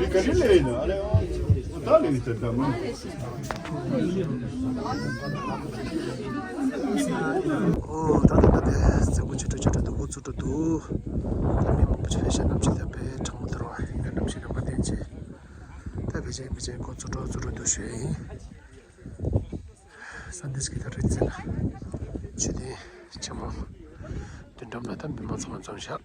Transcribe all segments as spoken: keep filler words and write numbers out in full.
ག་རེ་ལས་ཡིན་ན་ཨ་ལས་ད་ལས་ཡིན་ད་ད་མ། ཨོ་ད་ད་ད་དེ་ཙེ་གོ་ཆུ་ཏྲ་ཆུ་ཏྲ་འདུག་གོ་ཚུ་ཏྲ་འདུག་ད་མི་མང་པོ་ཕེ་ཤ་གནམ་གཤིས་ད་དཔེ་གྲང་མོ་དར་བ་ཡིན་ན་གནམ་གཤིས་རིམ་པ་བསྟན་ཆེ། ད་ཕེ་ཆེན་ཕེ་ཆེན་གོ་ཚུ་ཏྲ་ཚུ་ཏྲ་འདུག་ཤོད་ཡིན། སན་ཏིས་ཀྱི་ད་རེས་ཚེ་ན་ཆུ་ལྡན་ཆེན་མོ་མདུན་འགྲམ་ལ་ད་མི་མང་ཚང་མ་འཛོམས་ཤག་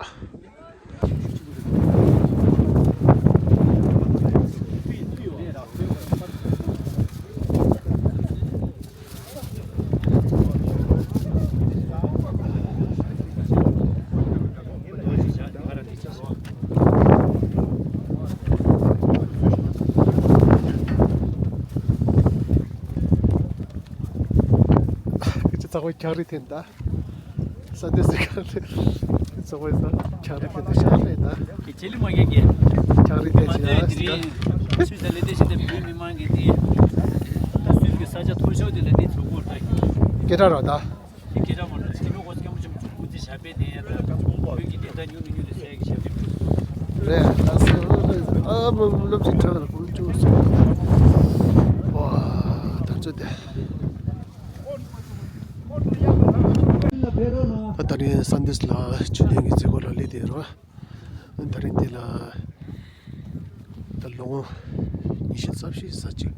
ཁྱི་ཚོགས་པའི་འཁྱག་རི་འཐེན་ད། ས་དེ་སི་ཁ་ཚོགས་པའི་ས་འཁྱག་རི་འཐེན་ད་ཤག་རེད་ད། ཁྱེད་ལི་མ་གེ་གེ། འཁྱག་རི་འཐེན་ཤག་རེད་ད། སུས་ད་ལེ་དེ་ཤི་དེ་བོད་མི་མང་གི་དེ། ད་སུས་ཀྱི་ས་ཆ་མཐོ་ཤོས་དེ་ལ་དེ་ཚོ་སྐོར་ད། སྐད་གྲགས་རོ་ད། དེ་སྐད་གྲགས་མ་རོ་ཅི་ནོ་གོ་སྐྱམ་ཅུམ་ཅུམ་ཀུ་ཅི་ཞབས་པད་དེ་ཡ་ད་བོད་ཀྱི་དེ་ད་ཉུ་མི་ཉུ་དེ་ས་ཡ་གི་ཞབས་པད། རེད་ད་སོ་རེད་ཨ་མ་མ་སློབ་ཅིག་ཁྲ་ལ་ཀུ་ཅུ་སོ། ཝ་ད་ཚོ་དེ། ད་ད་རིང་སན་ཏིས་ལ་ཆུ་ལྡན་གྱི་རྩེ་སྐོར་ལ་སླེབས་དེ་རོ། ད་རིང་འདི་ལ་ད་ལོ་ངོ་ཉི་ཤུ་རྩ་བཞི་ཙམ་ཅིག་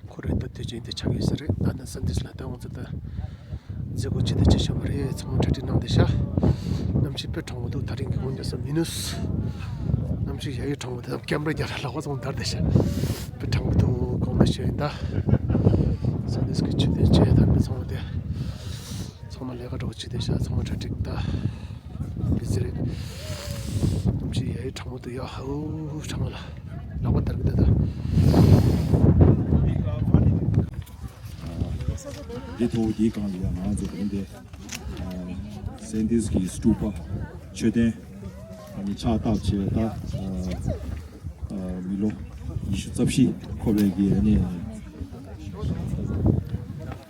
འཁོར་བའི་སྟབས་བདེ་ཅན་དེ་ཆགས་ཡོད་ས་རེད། ད་ནི་སན་ཏིས་ལ་ད་ང་ཚོ་ད་མཛད་སྒོ་ཆེ་དེ་ཆེ་ཤོས་མ་རེད། ཚང་མ་གྲ་སྒྲིག་གནང་བསྡད་ཤག་གནམ་གཤིས་དཔེ་གྲང་མོ་འདུག་ད་རིང་གི་དགོང་ཉལ་ས་མི་ནུས། གནམ་གཤིས་ཡ་ཡི་གྲང་མོ་འདུག་སྐྱམ་ར་རྒྱ་ར་ལག་པ་ཚང་མ་འདར་བསྡད་ཤག་དཔེ་གྲང་མོ་འདུག་དགོང་ན་ཞོན་ད། སན་ཏིས་ཀྱི་ཆུ་དེ་ཆེ་ད་མི་ཚང་མ་དེ། ཚང་མ་ལས་ཀ་འགྲོ་བྱེད་དེ་ཤ་ཚང་མ་གྲ་སྒྲིག་ད། བི་ཟི་རེད། གནམ་གཤིས་ཡ་ཡི་གྲང་མོ་འདུག་ཡ་ཧའུ་གྲང་མོ་ལ། ལག་པ་འདར་གི་འདུག་ད། འདི་ཐོག་འདིའི་སྒང་ལ་ཡ་ང་ཚོ་དེ་འདྲའི་སན་ཏིས་ཀྱི་སྟུ་པ་མཆོད་རྟེན་ཨ་ནི་ཕྱག་བཏབ་བྱས་ད་མི་ལོ་ཉི་ཤུ་རྩ་བཞི་འཁོར་བའི་གི་ཨ་ནི་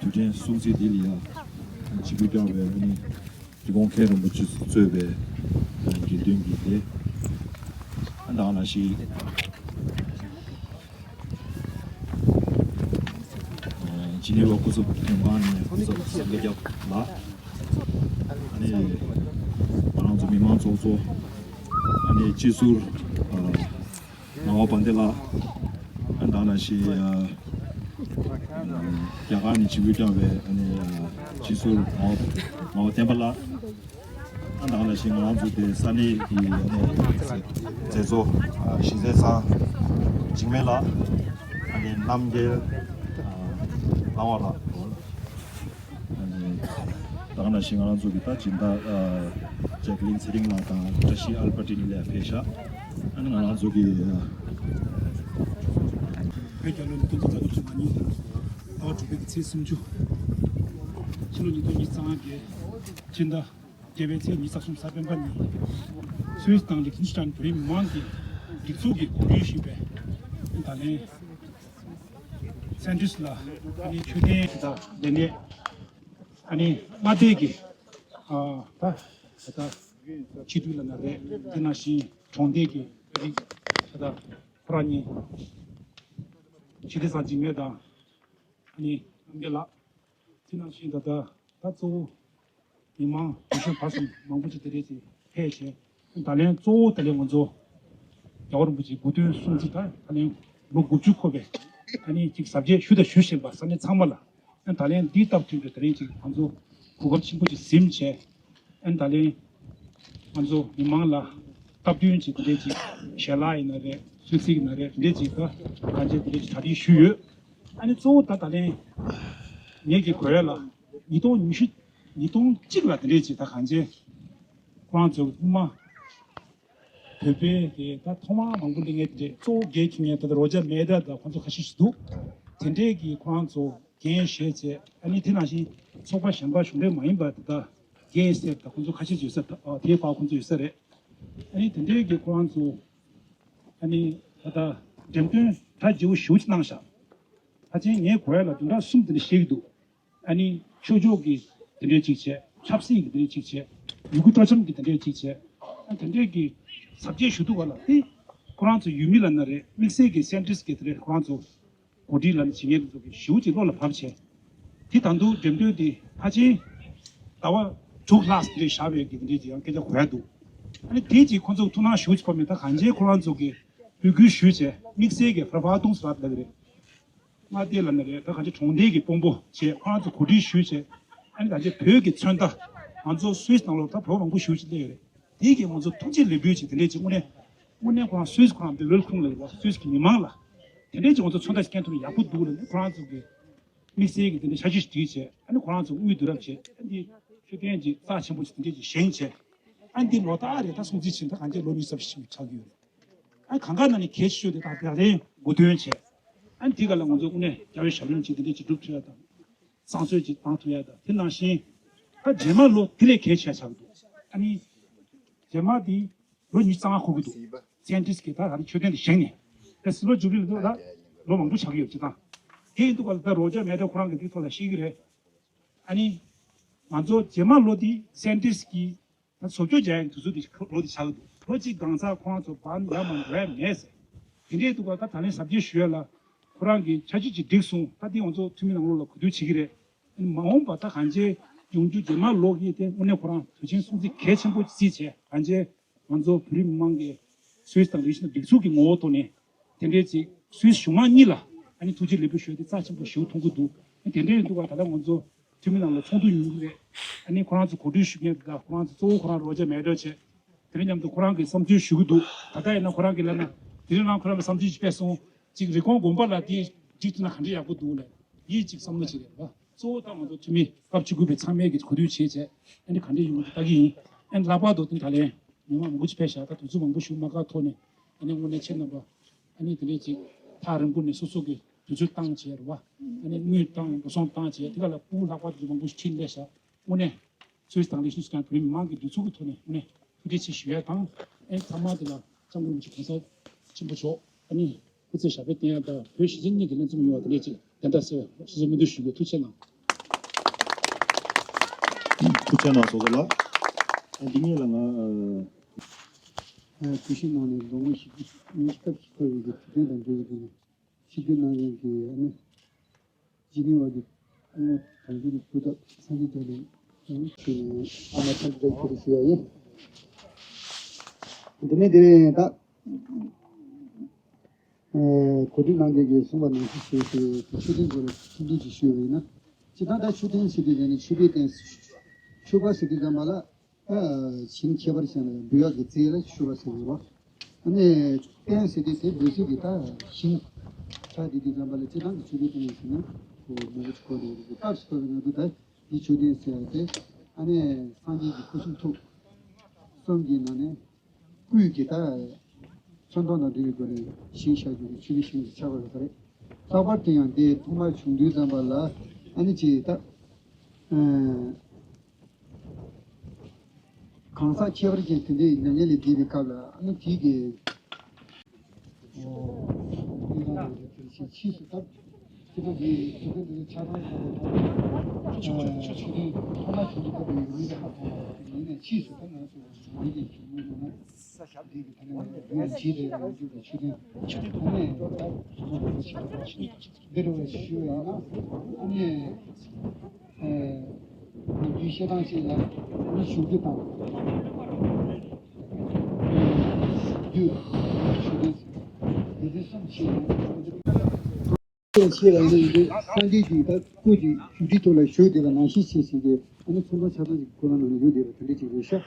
དུས་དྲན་སྲུང་བརྩི་འདི་ལ་ཡ་བྱེད་དགོས་ཀྱང་བས་ཨ་ནི། དེ་དགོང་མཁན་རིན་པོ་ཆེ་གཙོས་པའི་དགེ་འདུན་གྱི་སྡེ། ཨ་ད་ནང་བཞིན་ཇི་ནི་ཝ་སྐུ་ཚབ་ལྷན་ཁང་ནས་སྐུ་ཚབ་སངས་རྒྱས་སྐྱབས་ལགས། ཨ་ནི་ང་རང་ཚོ་མི་མང་ཚོགས་གཙོ། ཨ་ནི་སྤྱི་ཟུར་ཨ། ངག་དབང་དཔལ་ལྡན་ལགས། ཨ་ད་ནང་བཞིན་ཨ་རྒྱ་གར་ནས་བྱེད་སྒོ་བསྐྱངས་པའི་ཨ་ནི་ཨ་སྤྱི་ཟུར་ངག་དབང་ངག་དབང་བསྟན་པ་ལགས། ཨ་ད་ནང་བཞིན་ང་རང་ཚོ་དེ་ས་གནས་ཀྱི་ཨ་ནི་མཛད་གཙོ་ཨ་གཞི་རྩའི་ཚང་འཇིགས་མེད་ལགས། ཨ་ནི་རྣམ་རྒྱལ་ཨ་ལྷ་དབང་ལགས། ཨ་ནི་ད་ག་ནང་བཞིན་ང་རང་ཚོ་གི་ད་སྦྱིན་བདག་ཨ་ཇེག་ལིན་ཚེ་རིང་ལགས་དང་བཀྲ་ཤིས་ཨལ་པ་ཏི་ནི་ལས་ཕེབས་ཤག་ཨ་ནི་ང་རང་ཚོ་གི་ཨ་བོད་རྒྱལ་ལོ་ཉིས་སྟོང་ཉི་ཤུ་རྩ་དྲུག་ཕྱི་ཟླ་གཉིས་ཟླ་བ་དྲུག་པའི་ཚེས་སུམ་ཅུ། ཕྱི་ལོ་ཉིས་སྟོང་ཉི་ཤུ་རྩ་ལྔ་གི་སྤྱི་ཟླ་བརྒྱད་པའི་ཚེས་ཉི་ཤུ་རྩ་གསུམ་གཟའ་སྤེན་པ་ཉིན། སུད་སི་དང་ལི་ཁི་ཐན་སི་ཊན་བོད་རིགས་མི་མང་གི་སྒྲིག་འཛུགས་ཀྱིས་གོ་སྒྲིག་ཞུས་པའི་ད་ལན། སན་ཏིས་ལ་ཨ་ནི་མཆོད་རྟེན་དང་ལས་གནས་ཨ་ནི་མངའ་སྡེ་གི་ཨ་ད་ད་ལྟ་སྤྱི་འཐུས་ལ་ན་རེད། དེ་ནང་བཞིན་གྲོང་སྡེ་གི་རིགས་ད་ལྟ་ཁོ་རང་གཉིས་ཞི་བདེ་ཚང་འཇིགས་མེད་དང་ཨ་ནི་རྣམ་རྒྱལ་ལགས། དེ་ནང་བཞིན་ད་ལྟ་ད་གཙོ་བོ་མི་མང་ཡུལ་ཤུལ་བར་གསུམ་མང་པོ་ཅིག་དེ་རེད་ཅེས་ཕེབས་བྱས། ད་ལན་གཙོ་བོ་ད་ལན་ང་ཚོ་རྒྱལ་བ་རིན་པོ་ཆེའི་སྐུ་མདུན་སྲུང་བརྩི་དང་ད་ལན་ལོ་དགུ་བཅུ་འཁོར་བའི་ཨ་ནི་ཅིག་གཟབ་རྒྱས་ཞུ་དང་ཞུ་བཞིན་པ་ས་གནས་ཚང་མ་ལ་ཨ་ད་ལན་འདི་སྟབས་མཐུན་པའི་ད་ལན་ཅིག་ང་ཚོ་གོ་སྐབས་ཆེན་པོ་ཅིག་ཟིན་བྱས། ཨ་ནི་ད་ལན་ང་ཚོ་མི་མང་ལ་སྟབས་བསྟུན་ཅིག་དེ་འདྲས་ཅིག་ཞལ་ལག་ཡིན་ན་རེད། གསོལ་ཚིགས་ཡིན་ན་རེད། དེ་འདྲས་ཅིག་ད་གང་ཅི་དེ་འདྲས་ཅིག་གྲ་སྒྲིག་ཞུས་ཡོད། ཨ་ནི་གཙོ་བོ་ད་ད་ལན་ངེད་ཀྱི་གོ་ཡ་ལ་ཉིས་སྟོང་ཉི་ཤུ་ཉིས་སྟོང་གཅིག་ལ་དེ་འདྲས་ཅིག་ད་གང་ཅི་ཁོ་རང་ཚོ་སྔོན་མ་བོད་པའི་དེ་ད་ཐོག་མར་མང་པོ་གླེང་ངེས་དེ་འདྲས་གཙོ་བོ་འགན་འཁྱེར་མཁན་ད་ལྟ་རོ་ཇར་མེ་ད་ད་ཁོང་ཚོ་ཁ་ཤས་ཤིག་འདུག་དེ་འདྲས་ཀྱི་ཁོ་རང་ཚོ་འགན་བཞེས་བྱས། ཨ་ནི་དེ་ནང་བཞིན་ཚོགས་པ་གཞན་པ་གཞུང་འབྲེལ་མ་ཡིན་པ་དེ་དག་རྒན་ཟེར་དང་ཁོང་ཚོ་ཁ་ཤས་ཡོད་ས་དང་། ཨ་དེའི་བར་ཁོང་ཚོ་ཡོད་ས་རེད། ཨ་ནི་དེ་འདྲའི་གི་ཁོ་རང་ཚོ་ཨ་ནི་ད་ལྟ་འགྲེམས་སྟོན་ད་བརྗེ་པོ་ཞེ་པོ་ཅིག་གནང་ཤག་ཕལ་ཆེར་ངའི་གོ་ཡ་ལ་བདུན་ཕྲག་གསུམ་དེ་འདྲ་བཞེས་ཀྱི་འདུག་ཨ་ནི་ཆོས་ཕྱོགས་ཀྱི་དེ་འདྲའི་ཅིག་བྱས། ཆབ་སྲིད་ཀྱི་དེ་འདྲའི་ཅིག་བྱས། ཡི་གུ་སྤྲོ་འཆམ་གྱི་དེ་འདྲའི་ཅིག་བྱས། ཨ་དེ་འདྲའི་གི་གཟབ་རྒྱས་ཞུ་འདུག་ག་ལ། དེ་ ཁོ་རང་ཚོ་ཡུལ་མི་ལབ་ན་རེད། དམིགས་བསལ་གྱི་སེན་ཊིསི་གི་དེ་རེད། ཁོ་རང་ཚོ་གོ་སྒྲིག་ལབ་ན་བྱེད་མཁན་དེ་ཚོ་གི་ཞེ་པོ་ཅིག་བློ་ལ་བབས་བྱས། དེ་ད་དུང་འགྲེམས་སྟོན་དེ་ཕལ་ཆེར་ཟླ་བ་དྲུག་ལྷག་དེ་འདྲའི་བཞག་པའི་གི་དེ་འདྲའི་ཅིག་ཡང་སྐད་ཆ་གོ་ཡ་འདུག་ཨ་ནི་དེ་ཅིག་ཁོ་ཚོ་ཐུགས་སྣང་ཞེ་པོ་ཅིག་བབས་མེད། ད་གང་ཅི་ཁོ་རང་ཚོ་གི་འབོད་སྐུལ་ཞུས་བྱས། དམིགས་བསལ་གྱི་ཧྥ་ར་ཧྥ་ཏུང་སི་ར་ལབ་ཀྱི་རེད། མངའ་སྡེ་ལབ་ན་རེད། ད་གང་ཅི་གྲོང་སྡེ་གི་དཔོན་པོ་བྱས། ཁོ་རང་ཚོ་གོ་སྒྲིག་ཞུས་བྱས། ཨ་ནི་ད་ཅི་བོད་ཀྱི་མཚོན་རྟགས། ང་ཚོ་སུད་སི་ནང་ལོགས་ད་བོད་མང་པོ་ཞེ་པོ་ཅིག་སླེབས་ཡོད་རེད། དེ་གིས་ང་ཚོ་ཐུགས་རྗེ་ལེགས་འབུལ་ཅིག་དེ་འདྲས་ཅིག་དངོས་གནས། དངོས་གནས་ཁོ་རང་སུད་སི་ཁོ་རང་འདི་ཝེལ་ཁམ་ལབ་རེད་བ། སུད་སི་གི་མི་མང་ལ་དེ་འདྲས་ཅིག་ང་ཚོ་མཚོན་རྟགས་ཅིག་སྐྱོན་ཐུབ་ན་ཡག་པོ་འདུག་ལབ་ནས། ཁོ་རང་ཚོ་གི་དམིགས་བསལ་གྱི་དེ་འདྲས་འཆར་གཞི་ཞིག་བསྒྲིགས་བྱས། ཨ་ནི་ཁོ་རང་ཚོ་དབུས་བསྡུ་རུབ་བྱས། ཨ་འདི་མཆོད་རྟེན་ཅིག་རྩ་ཆེན་པོ་ཅིག་དེ་འདྲས་ཅིག་བཞེངས་བྱས། ཨ་འདི་ལོ་ལྟར་རེ་ད་སྲུང་བརྩི་བྱས། ད་གང་ཅི་ལོ་ཉི་ཤུ་རྩ་བཞི་ཆགས་ཀྱི་ཡོད་རེད། ཨ་གང་ག་ནང་ནས་གལ་ཆེ་ཤོས་དེ་ད་ད་རེས་འགོ་འདོན་བྱས། ཨ་འདི་ག་ལ་ང་ཚོ་དངོས་གནས་རྒྱལ་བའི་ཞབས་ལེན་ཅིག་དེ་འདྲས་ཅིག་སྒྲུབ་ཐུབ་ཡ་དང་། བསང་གསོལ་ཅིག་བཏང་ཐུབ་ཡ་དང་། དེ་ནང་བཞིན་ད་རྗེས་མ་ལོ་དེ་ལས་གལ་ཆེ་ཆགས་ཀྱི་འདུག་ཨ་ནི་རྗེས་མ་དེ་ལོ་ཉི་ཤུ་རྩ་ལྔ་འཁོར་གྱི་འདུག་སེན་ཊིསི་གི་ད་ད་རེས་མཆོད་རྟེན་དེ་བཞེངས་ནས། ད་སིལ་བར་ཇུ་བི་ལི་ལ་ད་ལོ་མང་པོ་ཆགས་ཀྱི་ཡོད་ཅིག་དང་། དེ་ཡིན་དུས་ག་ལ་ད་རོ་ཇར་མེ་ཌོ་ཁོ་རང་གིས་དེའི་ཐོག་ལ་བཤད་ཀྱི་རེད། ཨ་ནི་ང་ཚོ་རྗེས་མ་ལོ་དེ་སེན་ཊིསི་གི་ད་བཟོ་བཅོས་རྒྱག་ཡག་གི་དུས་ཚོད་དེ་ལོ་དེ་ཆགས་ཀྱི་འདུག་ལོ་གཅིག་གང་ཟག་ཁོ་རང་ཚོ་བར་ཡར་མར་འགྲོ་ཡ་མེད་ཟེར། དེ་འདྲའི་དུས་ག་ད་ད་ལན་ཟབ་ཁྲིད་ཞུ་ཡ་ལ་ཁོ་རང་གིས་འཆར་གཞི་ཅིག་བསྒྲིགས་སོང་། ད་དེ་ང་ཚོ་འཐུས་མི་ནང་ལོགས་ལ་གོ་བསྡུར་བྱེད་ཀྱི་རེད། མ་འོངས་པ་ད་གང་ཅི་ཡོང་རྒྱུ་རྗེས་མ་ལོ་གཉིས་དེ་དངོས་གནས་ཁོ་རང་དུས་ཆེན་སྲུང་བརྩི་གལ་ཆེན་པོ་བརྩིས་བྱས། གང་ཅི་ང་ཚོ་བོད་རིགས་མི་མང་གིས་སུད་སི་དང་རེ་ཞིག་ན་སྒྲིག་འཛུགས་ཀྱི་ངོ་བོ་ཐོག་ནས་དེ་འདྲའི་ཅིག་སུད་སི་གཞུང་མང་གཉིས་ལ་ཨ་ནི་ཐུགས་རྗེ་ལེགས་འབུལ་ཞུ་ཡ་དེ་རྩ་ཆེན་པོ་ཞིག་མཐོང་གི་འདུག་དེ་འདྲའི་འདུག་ག་ད་ལྟ་ང་ཚོ་འཐུས་མི་ནང་ལ་ཚོགས་འདུ་ཡོང་གི་རེད། ཨ་ནི་ཁོ་རང་ཚོ་གོ་སྒྲིག་ཞུ་མཁན་དེ་དག་ཁོ་རང་ཚོ་གཙོ་བོ་ཁོ་རང་རོ་ཇར་མེ་ཌོ་བྱས། དེ་ནས་མཉམ་དུ་ཁོ་རང་གིས་བསམ་ཚུལ་ཞུ་གི་འདུག་ད་ལྟ་ཡིན་ན་ཁོ་རང་གིས་ལབ་ན། དེ་རིང་རང་ཁོ་རང་གིས་བསམ་ཚུལ་ཞིག་སྤེལ་སོང་། ཅིག་རི་ཀོན་དགོན་པ་ལ་དེ་བསྒྲིགས་ཐུབ་ན་ག་འདྲ་ཡག་པོ་འདུག་ལབ། ཡིད་ཅིག་བསམ་བློ་ཅིག་རེད་བ། གཙོ་བོ་ད་ང་ཚོ་འཐུས་མི་སྐབས་བཅུ་དགུ་པའི་ཚང་མས་ཀྱི་གོ་བསྡུར་བྱས་བྱས། ཨ་ནི་ག་འདྲ་ཡོང་གི་ལྟ་གི་ཡིན། ཨ་ནི་ལྷག་པར་དུ་དེ་ད་ལན་མི་མང་མང་པོ་ཅིག་ཕེབས་ཤག་ད་དུས་ཚོད་མང་པོ་ཞིག་མ་བཀག་ཐོག་ནས། ཨ་ནི་དངོས་གནས་ཁྱེད་རྣམ་པ་ཨ་ནི་དེ་འདྲའི་ཅིག་ཐག་རིང་པོ་ནས་སོ་སོ་གི་དུས་ཚོད་བཏང་བྱས་རེད་བ། ཨ་ནི་དངུལ་བཏང་འགྲོ་སོང་བཏང་བྱས། དེ་ག་ལ་ཕྲུ་གུ་ལྷག་པར་དུ་མང་པོ་ཞིག་ཁྲིད་སླེབས་ཤག་དངོས་གནས་ཚོས་དང་ལེགས་ཤིང་སྐྱོང་བོད་མི་མང་གི་འདུ་ཚོགས་ཀྱི་ཐོག་ནས་དངོས་གནས་ཐུགས་རྗེ་ཆེ་ཞུ་ཡ་དང་། ཨེ་ཚང་མ་དེ་ལ་ལྕམ་སྐུ་རིན་པོ་ཆེ་གོང་ས་ཆེན་པོ་མཆོག་ཨ་ནི་སྐུ་ཚེ་ཞབས་པད་བརྟན་ཡ་དང་། བོད་གཞིས་བྱེས་གཉིས་ཀྱི་ལྷན་འཛོམས་ཡོང་བ་དེ་འདྲས་ཅིག་དེ་འདྲ་ཟེར་བ་ཞུ་ཞུ་སྨོན་འདུན་ཞུ་དགོས། ཐུགས་རྗེ་གནང་། ཐུགས་རྗེ་གནང་། བཟོ་བཟོ་ལགས། ཨ་འདི་ཉིད་ལ་ང་ཨ་ཀུ་ཤུ་ནང་ནས་ལོ་ངོ་བཞི་བཅུ་ཉི་ཤུ་སྐབས་སུ་འཁོར་བའི་གི་དུས་སྟོན་དང་འབྲེལ་བའི་གི་ཆིབས་བསྒྱུར་གནང་མཁན་གྱི་ཨ་ནི་སྤྱི་འཐུས་དབར་གྱི་སྐུ་ངོ་དོན་གྲུབ་སྐུ་ཐོག་སངས་རྒྱས་རྒྱ་གླིང་ཨ་ནི་ཨ་མ་ཐར་བཀྲ་ཤིས་བདེ་ལེགས་ཞུ་ཡ་ཡིན། དེ་ནས་དེ་རིང་ད་ཨ་གོ་སྒྲིག་གནང་མཁན་གྱིས་གསུངས་པ་ནང་བཞིན་བྱས་ཏེ་དེ་མཆོད་རྟེན་སྐོར་ལ་ཐུགས་འདུན་ཅིག་ཞུས་པ་ཡིན་ན། སྤྱིར་བཏང་ད་མཆོད་རྟེན་ཟེར་དུས་ཙམ་ནས་མཆོད་པའི་རྟེན། མཆོད་པ་ཟེར་དུས་ཙམ་པ་ལ། ཨ་ཞིང་ཁྱད་པར་ཅན་ལ་འབུལ་བ་གི་རྫས་ལ་མཆོད་པ་ཟེར་བ། ཨ་ནི་རྟེན་ཟེར་དུས་དེ་འབུལ་ས་གི་ད་ཞིང་ཆགས་དེ་དུས་ཙམ་པ་ལ་སྤྱིར་བཏང་གི་མཆོད་པའི་རྟེན་ཟེར་ན་ཁོ་མང་པོ་ཅིག་གོ་བསྡད་ཡོད་རེད། སྐབས་སུ་བབས་པའི་ནང་དུ་ད་འདི་མཆོད་རྟེན་ཟེར་ཡ་དེ་ཨ་ནི་སངས་རྒྱས་ཀྱི་སྐུ་གསུང་ཐུགས་གསུམ་གྱི་ནང་ནས་སྐུའི་གི་ད་ཚོན་མདོག་དང་འབྲེལ་བའི་སྒོ་ནས་ཞིང་བཞག་རྒྱུ་གི་མཆོད་པའི་ཞིང་དུ་ཆགས་པ་རེད་ས་རེད། ལྷག་པར་དུ་ཡང་དེ་ཐོག་མར་བྱུང་དུས་ཙམ་པ་ལ་ཨ་ནི་ཅིག་ད་ཨ། གང་ཟག་ཁྱད་པར་ཅན་དེ་འདྲའི་མྱ་ངན་ལས་འདས་པའི་སྐབས་ལ་ཨ་ནི་དེའི་གི་ཕྱིས་སུ་ད་སྤྱི་ཚོགས་ཀྱི་དུས་སྟོན་དེ་ཆ་ཚང་བྱས་པའི་ཐོག་ནས་ཆོས་ལྡན་ཐོག་མ་བྱུང་དུས་སྐབས་ཡུལ་མི་ལ་ཧ་གོ་བ་ཡིན་ནས་ཕྱིས་སུ་ད་ང་ཚོ་མི་གི་བྱུང་མི་ཡོང་ན། ས་ཞབས་འདི་གི་ཐ་ན་ཡོད་ཀྱི་ཆོས་ལྡན་ཆོས་ལྡན་ཐ་ན་ཡོད་ཀྱི་ཆོས་ལྡན་ཐ་ན་ཡོད་ཀྱི་ཆོས་ལྡན་འདི་རུ་བ་ཞུ་བ་ཡིན་ན་ཨ་ནི་ནམ་རྒྱུན་བཤད་སྟངས་ཤིག་ལ་ཨ་ནི་བཞུགས་རྒྱུ་དང་རྒྱུ་ཆོས་ལྡན་འདི་འདི་གསུམ་ཤེས་ཡོང་། ཤེས་ལ་ཡིན་ན་ཡིན་དུས་སངས་རྒྱས་ཀྱི་ད་སྐུ་གི་བཞུགས་ཁྲིའི་ཐོག་ལ་བཞུགས་བསྡད་པ་ནང་བཞིན་ཤེས་ཤིང་གི་ཨ་ནི་ཚོན་མདོག་ཆ་ཚང་ཞིག་ཁོ་རང་ནང་ལ་ཡོད་བསྡད་པ་དེ་འདྲ་ཅིག་རེད་ཤག་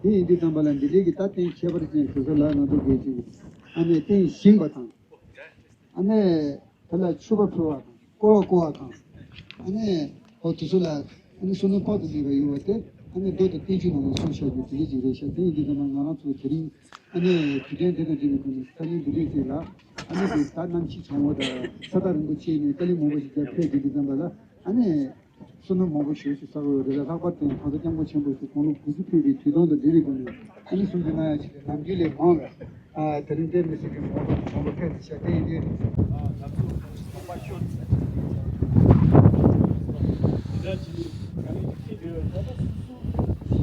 དེ་ཡིན་དུས་ཙམ་པ་ལ་འདི་འདྲའི་གི་ད་རྟེན་ཁྱད་པར་ཅན་དེ་ཚོ་ལ་ང་ཚོ་གལ་ཆེ་གི་ཨ་ནི་རྟེན་བཞེངས་པ་དང་ཨ་ནི་དེ་ལ་མཆོད་པ་ཕུལ་བ་དང་བསྐོར་བ་བསྐོར་བ་དང་ཨ་ནི་འོ་དེ་ཚོ་ལ་ཨ་ནི་བསོད་ནམས་དཔག་ཏུ་མེད་པ་ཡོད་པ་དེ་ཨ་ནི་མདོ་དང་བསྟན་བཅོས་ནང་ལ་གསུངས་བཞག་རྒྱུ་དེ་འདྲ་ཅིག་རེད་ཤག་དེ་ཡིན་དུས་ཙམ་པ་ང་རང་ཚོ་དེ་རིང་ཨ་ནི་དུས་སྟོན་དེ་དང་འབྲེལ་བའི་སྒོ་ནས་ཐག་ཉེ་འདི་འདྲས་ཅིག་ལ་ཨ་ནི་དེ་ད་གནམ་གཤིས་གྲང་བོ་དང་ས་ཐག་རིང་པོ་བྱས་ནས་དཀའ་ལས་མང་པོ་ཞིག་བརྒྱབ་ཕེབས་དགོས་དུས་ཙམ་པ་ལ་ཨ་ནི་བསོད་ནམས་མང་པོ་ཞེ་པོ་ཞིག་བསགས་ཡོད་རེད་ལ། ལྷག་པར་དུ་ཡང་གང་ཟག་སྐྱབས་མགོན་ཆེན་པོ་ཞིག་དགུང་ལོ་དགུ་བཅུ་ཕེབས་པའི་དུས་སྟོན་དང་འབྲེལ་བའི་སྒོ་ནས་ཨ་ནི་གསུང་ཆོས་གནང་ཡ་ཞིག་རེད། ནམ་རྒྱུན་ལས་མང་བའི་ཨ་དེ་རིང་དཔེ་མི་སྲིད་ཀྱི་མང་པོ་དྲང་པོ་ཕེབས་ཏེ་བྱས་ཏེ་ཡིན་དུས་ང་ཚོ་ཚོགས་པ་ཤོར་ཏེ་འདི་འདྲ་བྱས་ནས་ག་ནས་ཁྱེད་འདི་ད་ལྟ་སོ་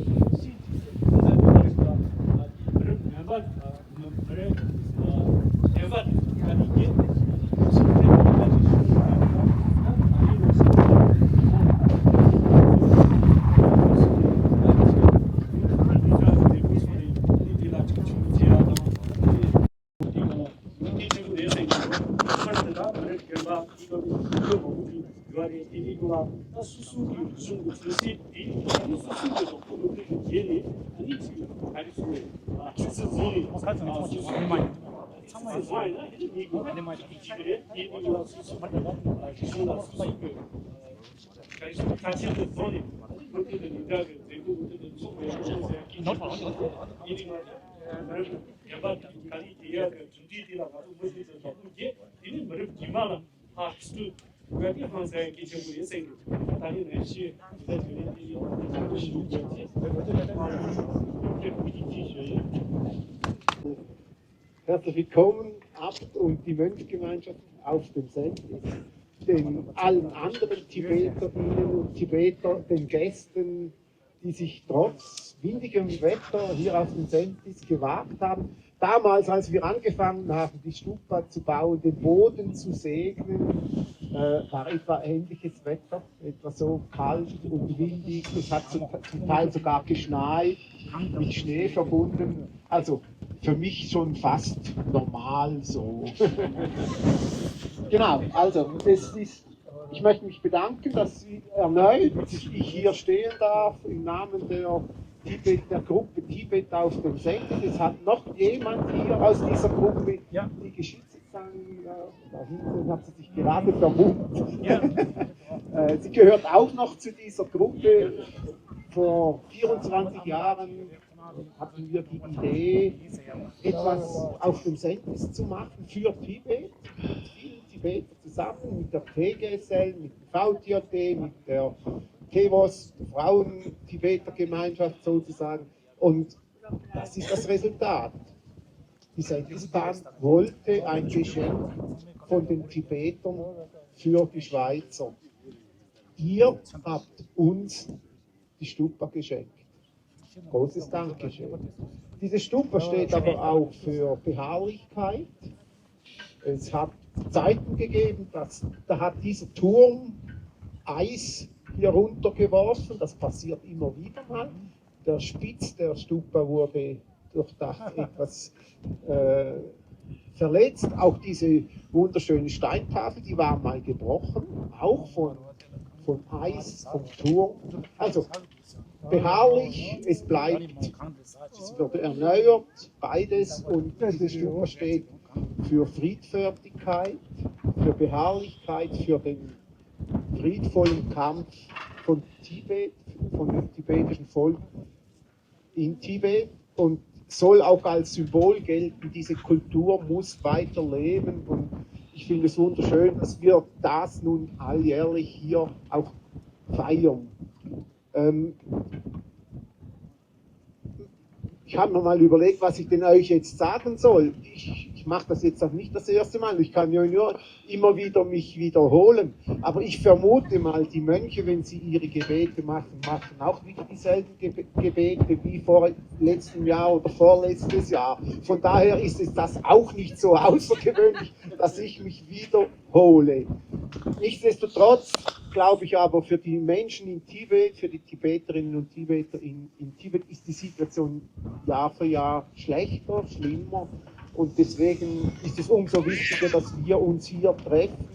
སོ་ཤེས་ཀྱི་ཟེར་ཟེར་ནས་ད་མི་རབས་ནད་པ། མི་རེ་ཟེར་ན་ ཡོད་རེད། དེ་ནི་ཡོད་ལ། ད་སོ་སོ་གི་རིག་གཞུང་གི་མཚོན་བྱེད་དེ་ཨ་ནི་སོ་སོ་གི་རོགས་པ་སློབ་གྲྭ་གི་རྗེས་ནས་ཨ་ནི་ཅིག་ག་རེ་ཟེར་དགོས་རེད། ཨ་ཆུ་ཚོད་རྫོང་ནས་ཨ་སོ་སོ་གི་ཆུ་ཚོད་རྫོང་ཡིན་ན་ཨ་ནི་མི་དགོས་ཨ་ནི་མ་གཅིག་གཅིག་རེད། དེ་ནི་ཡོད་ལ། སོ་སོ་གི་རིག་གཞུང་ལ་སོ་སོ་གི་ག་རེ་ཟེར་དགོས། ཁ་ཆེ་དུ་རྫོང་ནས་ཨ་ནི་སློབ་གྲྭ་དང་མི་འདྲ་བའི་མཛད་སྒོ་སློབ་གྲྭ་དང་ཚོགས་པའི་སློབ་གྲྭ་ཟེར་ཡ་གི་ཆེ་ཆུང་ཡིན་ནི་མ་རེད། ཨ་ནི་མ་རེད། རྒན་པ་ག་རེ་དེ་ཡ་གི་གྲུབ་འབྲས་དེ་ལ་ང་ཚོ་མུ་མཐུད་དུ་རོགས་པ་བྱེད། དེ་ནི་མི་རབས་རྗེས་མ་ལ་ཕར་ཁྲིད་དགོས་དེ་ཧང་སང་གལ་ཆེན་པོ་ཡིན་བསམ་གྱི་འདུག་ད་ནི་ནས་ཤི་ད་དེ་ནས་དེ་ཡིན་པ་དེ་ཚོ་ཞིག་ཡོད་ཅེས་དེ་ཚོ་དེ་ནས་ཕར་ཁྲིད་དགོས་ཀྱི་ཅིག་ཞུ་ཡིན། Herzlich willkommen, Abt und die Mönchgemeinschaft auf dem Sendis, den allen anderen Tibeterinnen und Tibetern, den Gästen, die sich trotz windigem Wetter hier auf den Sendis gewagt haben. Damals, als wir angefangen haben, die Stupa zu bauen, den Boden zu segnen, äh, war etwa ähnliches Wetter, etwa so kalt und windig. Es hat zum, zum Teil sogar geschneit, mit Schnee verbunden. Also für mich schon fast normal so. Genau, also es ist, ich möchte mich bedanken, dass Sie erneut, ich hier stehen darf im Namen der Tibet, der Gruppe Tibet auf dem Senkel. Es hat noch jemand hier aus dieser Gruppe, ja, die geschützt sein, äh, da hinten hat sie sich gerade vermummt. Ja. Äh, sie gehört auch noch zu dieser Gruppe. Vor vierundzwanzig Jahren hatten wir die Idee, etwas auf dem Sentis zu machen für Tibet, mit vielen Tibetern zusammen, mit der T G S L, mit dem V T J D, mit der TEWOS, der Frauen-Tibeter-Gemeinschaft sozusagen. Und das ist das Resultat. Die Sentisbahn wollte ein Geschenk von den Tibetern für die Schweizer. Ihr habt uns die Stupa geschenkt. Großes Dankeschön. Diese Stupa steht aber auch für Beharrlichkeit. Es hat Zeiten gegeben, dass, da hat dieser Turm Eis hier runtergeworfen. Das passiert immer wieder mal. Der Spitz der Stupa wurde durch das etwas äh, verletzt. Auch diese wunderschöne Steintafel, die war mal gebrochen, auch von, von Eis, vom Turm. Also beharrlich, es bleibt, es wird erneuert, beides. Und diese Stupa steht für Friedfertigkeit, für Beharrlichkeit, für den friedvollen Kampf von Tibet, von dem tibetischen Volk in Tibet und soll auch als Symbol gelten, diese Kultur muss weiterleben. Und ich finde es wunderschön, dass wir das nun alljährlich hier auch feiern. Ähm, ich habe mir mal überlegt, was ich denn euch jetzt sagen soll. Ich, ich mache das jetzt auch nicht das erste Mal. Ich kann ja nur immer wieder mich wiederholen. Aber ich vermute mal, die Mönche, wenn sie ihre Gebete machen, machen auch wieder dieselben Gebe- Gebete wie vor letztem Jahr oder vorletztes Jahr. Von daher ist es das auch nicht so außergewöhnlich, dass ich mich wiederhole. Nichtsdestotrotz glaube ich aber, für die Menschen in Tibet, für die Tibeterinnen und Tibeter in, in Tibet ist die Situation Jahr für Jahr schlechter, schlimmer. Und deswegen ist es umso wichtiger, dass wir uns hier treffen,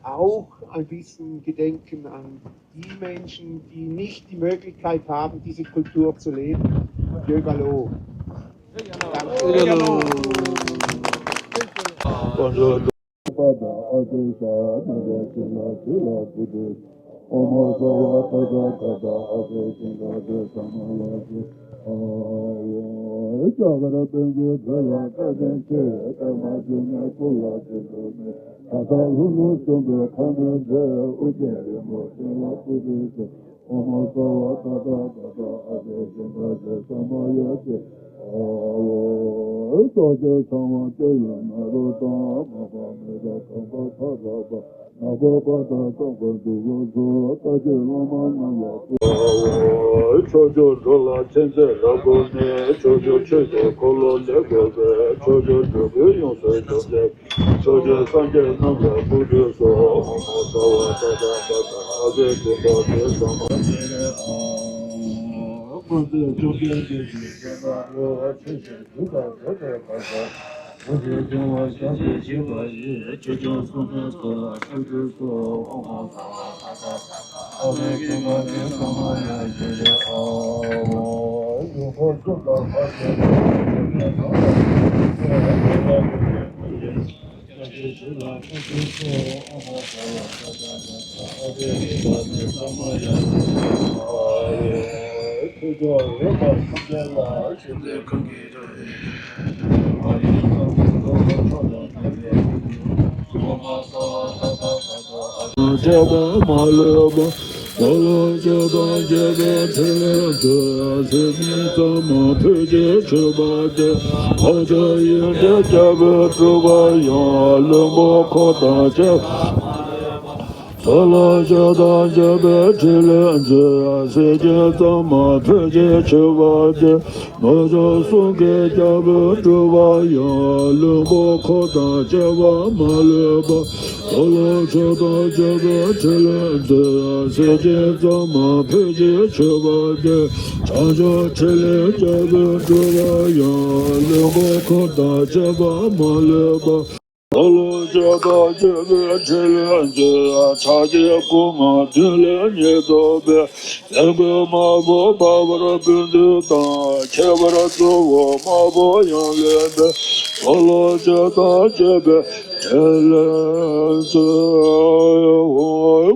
auch ein bisschen gedenken an die Menschen, die nicht die Möglichkeit haben, diese Kultur zu leben. Yögalo. Danke. ཕྱོགས་བཅུར་འགྲོ་ལ་མཚན་རྩེ་རབ་བསྒོམས་ནས། ཕྱོགས་བཅུར་ཆོས་ཀྱི་འཁོར་ལོ་ལས་བསྐོར་བའི་ཕྱོགས་བཅུར་འགྲོ་ཀུན་ཡོངས་སུ་འཇོམས་པའི་ཕྱོགས་བཅུའི་སངས་རྒྱས་རྣམས་ལ་སྐུ་ཁྲུས་སོ། ཨོཾ་སརྦ་ཏ་ཏ་ཏ་ཏ་ཨ་ཏི་ཏི་པ་ཏི་སྭཱ་ཧཱ། ཨོཾ་ཏེ་བཅོམ་ལྡན་འདས་ཀྱི་སྤྱན་སྔར་ཆོས་བཤད་དུས་དང་བྲལ་བའི་བར་དུ། བྱས་པ་མ་ལུས་པ། ལ་ལ་ཇི་ལྟར་བྱས་པའི་ཕྲིན་ལས་མཛད། སེམས་ཅན་ཚང་མ་ཕུལ་གྱིས་མཆོད་པ་འདི། ཕར་ཕྱིན་ཡོན་ཏན་རྒྱལ་པོས་སྒྲུབ་པ་ཡང་། བློན་པོ་འཁོར་དང་བཅས་པ། ལ་ལ་ཇི་ལྟར་བྱས་པའི་ཕྲིན་ལས་མཛད། སེམས་ཅན་ཚང་མ་ཕུལ་གྱིས་མཆོད་པ་འདི། མི་བསྐྱོད་གསུང་གི་རྒྱལ་པོས་སྒྲུབ་པ་ཡང་། བློན་པོ་འཁོར་དང་བཅས་པ་མ་ལུས་པ། ལ་ལ་ཇི་ལྟར་བྱས་པའི་ཕྲིན་ལས་མཛད། སེམས་ཅན་ཚང་མ་ཕུལ་གྱིས་མཆོད་པ་འདི། བྱང་ཆུབ་ཕྲིན་ལས་རྒྱལ་པོས་སྒྲུབ་པ་ཡང་། བློན་པོ་འཁོར་དང་བཅས་པ་མ་ལུས་པ། ལ་ལ་ཇི་ལྟར་བྱས་པའི་ཕྲིན་ལས་མཛད། ཕྱག་རྒྱའི་སྐུ་མངའ་མདུན་ལས་ཉིད་ཐོབ་པའི། ལྷ་སྐུ་དམར་པོ་འབར་བར་ཕུལ་འདོད་དང་། ཁྱད་པར་གཙོ་བོ་དམར་པོ་ཡང་ལེན་པའི། ལ་ལ་ཇི་ལྟར་བྱས་པའི་ཕྲིན་ལས་མཛད།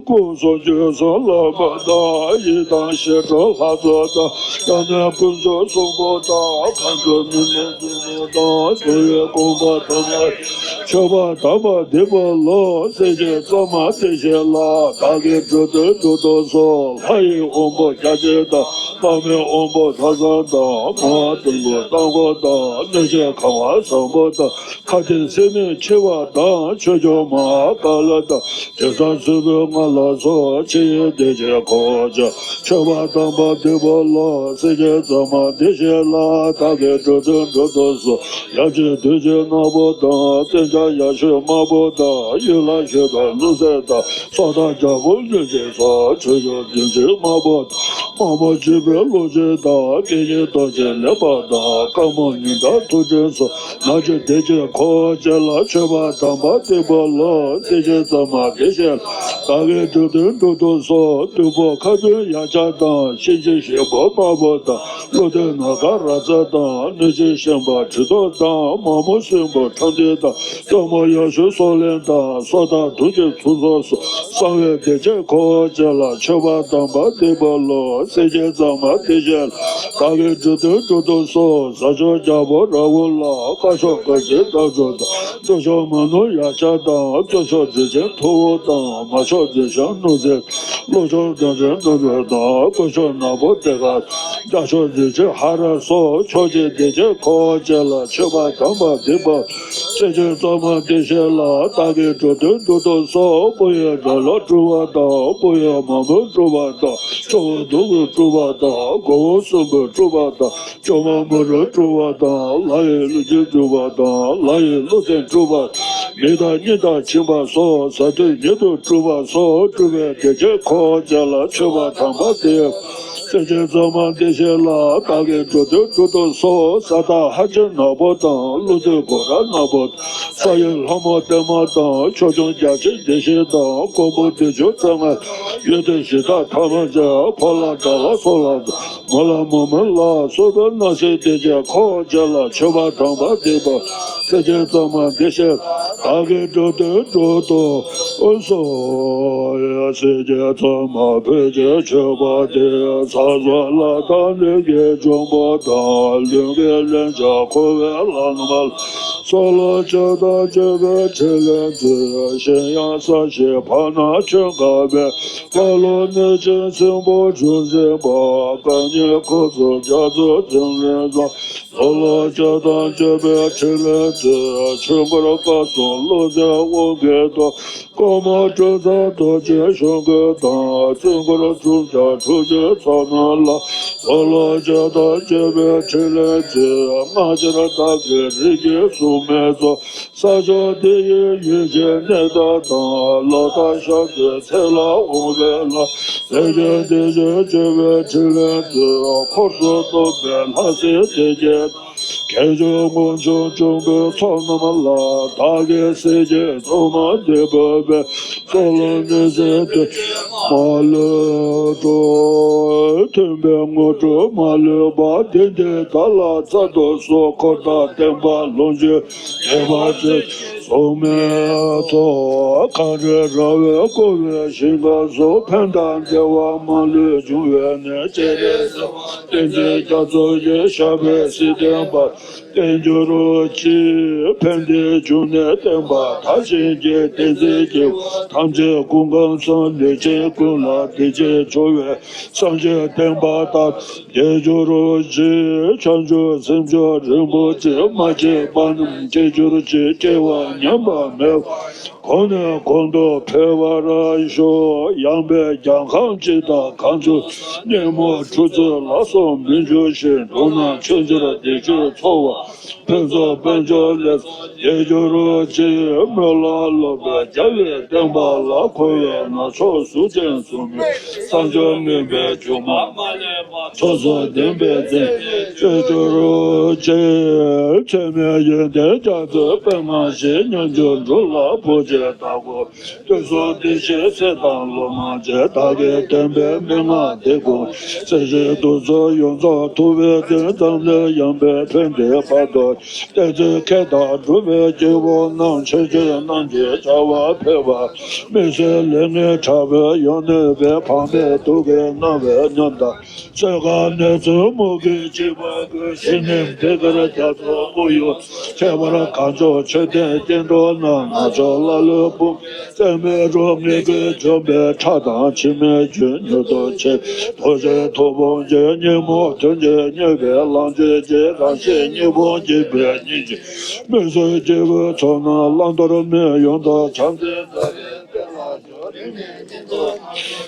སྐུ་གསུང་ཐུགས་གསུམ་ལ་བ་དང་། ཡི་དམ་ཞི་ཁྲོ་ལྷ་ཚོགས་དང་། སྐྱབས་གནས་དཀོན་མཆོག་གསུམ་པོ་དང་། མཁའ་འགྲོ་མི་མེད་འཇིགས་མེད་དང་། འགྲོ་བའི་དགོངས་པ་ཐམས་ཅད། མཆོད་པ་དམ་པ་འདེབས་པ་ལ། སེམས་ཅན་ཚང་མ་བདེ་གཤེགས་ལ། བདག་གིས་འགྲོ་དོན་གྲུབ་ཐོབ་གསོལ། ལྷ་ཡི་དབང་པོ་རྒྱ་ཆེན་དང་། དམག་མིའི་དབང་པོ་ལྷ་ཚངས་དང་། མ་ཧཱ་དུམ་བུ་རྟ་མགོ་དང་། གནོད་སྦྱིན་ཁ་བ་བཟང་པོ་དང་། ཁ་ཏས་སེར་མོས་འཁྱིལ་བ་དང་། ཆོས་སྐྱོང་མ་ཧཱ་ཀཱ་ལ་དང་། དྲི་ཟ་སྲུལ་པོའི་རྔ་ལ་སོགས། ཕྱི་ཡི་སྡེ་བརྒྱད་འཁོར་བཅས། མཆོད་པ་དམ་པ་འདེབས་པ་ལ། སེམས་ཅན་ཚང་མ་བདེ་གཤེགས་ལ། བདག་གིས་འགྲོ་དོན་གྲུབ་ཐོབ་གསོལ། ཡབ་ཆེན་བདུད་ཀྱི་ནག་པོ་དང་། སྟོན་ཆ་ཡ་ཤོད་དམར་པོ་དང་། གཡུ་ལ་ཞུན་དང་ཀླུ་བཙན་དང་། སོ་ཐར་རྒྱལ་པོ་གནོད་སྦྱིན་སོགས། ཁྱོད་ཡང་བདུད་རྩི་དམར་པོ་དང་། དམག་མོ་བྱེད་པོའི་ཀླུ་བྱེད་དང་། སྐད་སྙན་རྡོ་རྗེ་ལེགས་པ་དང་། དཀར་མོ་ཉི་ཟླ་ཐུགས་སྤྲུལ་སོགས། ནག་ཅིག་སྡེ་བརྒྱད་འཁོར་བཅས་ལ། མཆོད་པ་དམ་པ་འདེབས་པ་ལ། སེམས་ཅན་ཚང་མ་བདེ་གཤེགས་ལ། བདག་གིས་འགྲོ་དོན་གྲུབ་ཐོབ་གསོལ། བདུད་པོ་ཁ་འདོན་ཡ་གྱལ་དང་། གཤིན་རྗེ་གཤེད་པོ་དམར་པོ་དང་། ཀླུ་བདུད་ནག་དཀར་ར་ཙ་དང་། གནོད་སྦྱིན་ཤན་པ་གྲི་ཐོགས་དང་། མ་མོ་སྲིན་པོ་ཁྲམ་ཐེ་དང་། སྟོན་མོ་ཡ་ཤུ་སོག་ལེན་དང་། སོ་ཐར་དུག་གི་ཚོགས་སོགས་སུ། གསང་བའི་སྡེ་བརྒྱད་འཁོར་བཅས་ལ། མཆོད་པ་དམ་པ་འདེབས་པ་ལ། སེམས་ཅན་ཚང་མ་བདེ་གཤེགས་ལ། བདག་གིས་འགྲོ་དོན་གྲུབ་ཐོབ་གསོལ། ས་སྐྱོང་རྒྱལ་པོ་ར་ཧུ་ལ། དཀར་ཕྱོགས་དཀར་ཆེན་རྟ་མཆོག་དང་། སྟོད་ཕྱོགས་མ་ནུ་ཡ་གྱལ་དང་། བཙན་ཕྱོགས་བདུད་ཆེན་ཐུ་བོ་དང་། མ་ཕྱོགས་བདུད་ཆེན་གནོད་མཛེས། ཀླུ་ཕྱོགས་གདོན་ཆེན་གནོད་སྦྱིན་དང་། དཀོན་ཕྱོགས་ནག་པོ་ཏེ་ག། རྒྱ་ཕྱོགས་བདུད་ཆེན་ཧ་ར་སོགས། ཕྱོགས་བཅུའི་སྡེ་བརྒྱད་འཁོར་བཅས་ལ། མཆོད་པ་དམ་པ་འདེབས་པ། སེམས་ཅན་ཚང་མ་བདེ་གཤེགས་ལ། བདག་གིས་འགྲོ་དོན་གྲུབ་ཐོབ་གསོལ། དཔུང་ཡོན་འདྲེ་ལོག་སྒྲུབ་པ་དང་། དཔུང་ཡོན་མ་མོ་སྒྲུབ་པ་དང་། ཆུ་བོ་གདུང་བརྒྱུད་སྒྲུབ་པ་དང་། མགོ་བོ་སྲིན་པོ་སྒྲུབ་པ་དང་། ཅོ་མ་མུ་རུ་སྒྲུབ་པ་དང་། ལྷ་ཡི་ལུས་སྦྱིན་སྒྲུབ་པ་དང་། ལྷ་ཡི་ཀླུ་བཙན་སྒྲུབ་པ། མི་དང་གཉན་དང་བྱིམ་པ་སོགས། གཟའ་བདུད་ཉིད་དུ་སྒྲུབ་པ་སོགས། སྒྲུབ་པའི་སྡེ་བརྒྱད་འཁོར་བཅས་ལ། མཆོད་པ་དམ་པ་འདེབས། སེམས་ཅན་ཚང་མ་བདེ་གཤེགས་ལ། བདག་གིས་འགྲོ་དོན་གྲུབ་ཐོབ་གསོལ། ས་བདག་ཧ་ཅང་ནག་པོ་དང་། ཀླུ་བདུད་གོ་ར་ནག་པོ། ས་ཡི་ལྷ་མོ་བརྟན་མ་དང་། ཕྱོགས་སྐྱོང་རྒྱལ་ཆེན་བདེ་གཤེགས་དང་། མགོན་པོ་བདུད་ཆེན་རྩེ་ལྔ། ཡོན་ཏན་གཞི་བདག་ཐ་མ་ཅན། ཕོ་ལྷ་དགྲ་ལྷ་སོགས་ལ། མོ་ལྷ་མོ་མོ་ལ་སོགས་པའི་སྣང་སྲིད་སྡེ་བརྒྱད་འཁོར་བཅས་ལ། མཆོད་པ་དམ་པ་འདེབས་པ། སེམས་ཅན་ཚང་མ་བདེ་གཤེགས་བདག་གིས་འགྲོ་དོན་གྲུབ་ཐོབ་གསོལ། སེམས་ཅན་ཚང་མ་ཕུལ་གྱིས་མཆོད་པ་འདི། ཚངས་པ་ལྷ་དང་ཀླུ་གི་འབྱུང་པོ་དང་། ལྷུན་གྱིས་ལན་ཆགས་འཁོར་བའི་ལམ་ལ། སོགས་ལ་ཇི་ལྟར་བྱས་པའི་ཕྲིན་ལས་མཛད། གཞན་ཡང་ས་གཞི་བར་སྣང་ཁྱོན་འགག་པའི། ཀ་ལོ་གནོད་སྦྱིན་སྲིན་པོ་འབྱུང་འཛིན་པ། རྐང་གཉིས་ཁུ་ཚུར་རྒྱ་མཚོ་འཛིན་རིམ་བཟང་། ལ་ལ་ཇི་ལྟར་བྱས་པའི་ཕྲིན་ལས་མཛད། ཆོས་འཁོར་བསྐལ་གསུམ་ཀླུ་བཙན་དབང་གིས་གཏོར། ཀོ་མ་སྤྲུལ་རྩལ་རྡོ་རྗེ་གཞུང་གི་དང་། བཙུན་འཁོར་བཅུ་ཆ་ཁྲུ་གཅིག་ཚོགས་རྣམས་ལ། ལ་ལ་ཇི་ལྟར་བྱས་པའི་ཕྲིན་ལས་མཛད། སྔ་ཕྱིར་བདག་གི་རིགས་ཀྱི་སྲུང་མའི་ཚོགས། ས་ཕྱོགས་འདི་ཡི་ཡུལ་གྱི་གནས་བདག་དང་། ལོ་ཟླ་ཞག་དུས་ཚེས་ལ་འོང་བའི་ལྷ། ལས་ཀྱི་སྡེ་བརྒྱད་བཅོམ་པའི་ཕྲིན་ལས་མཛད། འཁོར་གསུམ་སྟོན་པའི་ལྷ་སྲིན་སྡེ་བརྒྱད། དགེ་སྦྱོར་དངོས་འབྱོར་འབྱུང་པོའི་ཚོགས་རྣམས་ལ། བདག་གིས་གཟིགས་ཀྱི་མཚོག་མ་འདི་འབུལ་བའི། སྲོག་ལ་གནོད་འཚེ་དུ་མ་ལུས་སྤྲོ། མཐུན་པའི་དངོས་གྲུབ་མ་ལུས་པ། དེ་འདི་བདག་ལ་སྩལ་དུ་གསོལ། འཁོར་དང་ལྡན་པ་ལོངས་སྤྱོད་བདེ་བ་ཅན། སྲུང་མའི་ཚོགས། གངས་རི་ར་བས་བསྐོར་བའི་ཞིང་ཁམས་སུ། ཕན་དང་བདེ་བ་མ་ལུས་འབྱུང་བའི་གནས། སྤྱན་རས་གཟིགས་དབང་བསྟན་འཛིན་རྒྱ་མཚོ་ཡི། ཞབས་པད་སྲིད་ལྡན་པ་བརྟན་གྱུར་ཅིག་ཕན་བདེའི་འབྱུང་གནས་བསྟན་པ་དར་ཞིང་རྒྱས། བསྟན་འཛིན་སྐྱེ་བོ་ཐམས་ཅད་ཀུན་གང་ཚང་། ལུས་ཅན་ཀུན་ལ་བདེ་སྐྱིད་འབྱུང་བའི། སངས་རྒྱས་བསྟན་པ་དར་རྒྱས་གྱུར་ཅིག་བྱང་ཆུབ་སེམས་མཆོག་རིན་པོ་ཆེ། མ་སྐྱེས་པ་རྣམས་སྐྱེ་གྱུར་ཅིག་སྐྱེ་བ་ཉམས་པ་མེད་པར། གོང་ནས་གོང་དུ་འཕེལ་བར་ཤོག་ཡངས་པའི་གྱང་ཁང་གཅིག་དང་གངས་ཆུ་སྙེ་མོ། ཁྲུ་ཚོད་ལ་སོགས་མི་འབྱུང་ཞིང་། འབྲུ་སྣ་ཆུ་འགྱུར་བདེ་སྤྱོད་འཚོ་བ། ཕུན་ཚོགས་དཔལ་འབྱོར་ལེགས་བསགས་རྒྱས་གྱུར་ཅིག་སྨོན་ལམ་སློབ་དཔོན་རྒྱལ་བའི་བསྟན་པ་ལ། འཁོར་བའི་ནག་ཕྱོགས་གཟུགས་ཅན་གཟུགས་མེད་སངས་རྒྱས་མུན་པའི་སྒྱུ་མ་མ་ལུས་པ། ཚོགས་གསོག་བདེན་པའི་བཙན་སྤྱོད་གྱུར་ཅིག་ཚད་མེད་ཡོན་ཏན་རྒྱ་མཚོའི་དཔལ་མང་ཞིང་། ཉམས་འགྱུར་འབྲུག་ལ་བུ་བྱེད་ལྟ་བུ། སྟོན་གསུམ་བདེ་གཤེགས་སྲས་དང་སློབ་མ་བཅས། བདག་གིས་བསྟན་པའི་མན་ངག་འདི་ཀུན། སྲིད་ཞིའི་དུག་མཚོན་ཡོངས་རྫོགས་ཐུབ་པའི་དོན། འཛམ་གླིང་ཡངས་པའི་ཕན་བདེའི་བར་དུ། བསྟན་འཛིན་མཁས་དང་གྲུབ་པའི་སྐྱེས་བུ་རྣམས། ཆོས་སྤྱོད་རྣམས་ཀྱི་བྱ་བ་ཕེབས་པ། མི་བཟད་ལེགས་ཉེས་ཕྲ་བའི་ཡོན་གནོད་པའི། ཕངས་པའི་དུག་གིས་མནར་བའི་ཉམ་ཐག་ཚོད་དཀའ་གནོད་འཚེའི་མུ་གེས་འཇིགས་པ་ཀུན། ཞི་གནས་བདེ་དཀར་རྒྱ་མཚོའི་དབུ་ཡུལ། ཁྱད་པར་གངས་ལྗོངས་ཆོས་ལྡན་སྐྱེ་འགྲོ་རྣམས། ནག་ཕྱོགས་ཀླ་ཀློའི་དཔུང་། བཙན་མོའི་རོ། ངན་སྐུལ་འཇོམས་པའི་ཁྲག་དང་། འཆི་མེད་རྒྱུད་མྱུར་དུ་ཆེ། རྡོ་རྗེ་ཐུགས་དཔུང་གིས། ཉོན་མོངས་གདོན་གྱིས་མྱོས་པའི་ལམ་བྱེད་ཅིང་། རང་གཞན་གཉིས་ཕུང་འཇིག་པའི་སྙིང་རྗེ། མི་བཟོད་སྐྱེ་བོའི་ཚོགས་རྣམས། བླང་དོར་མི་ཡོང་དུ་སྦྱངས་ཏེ།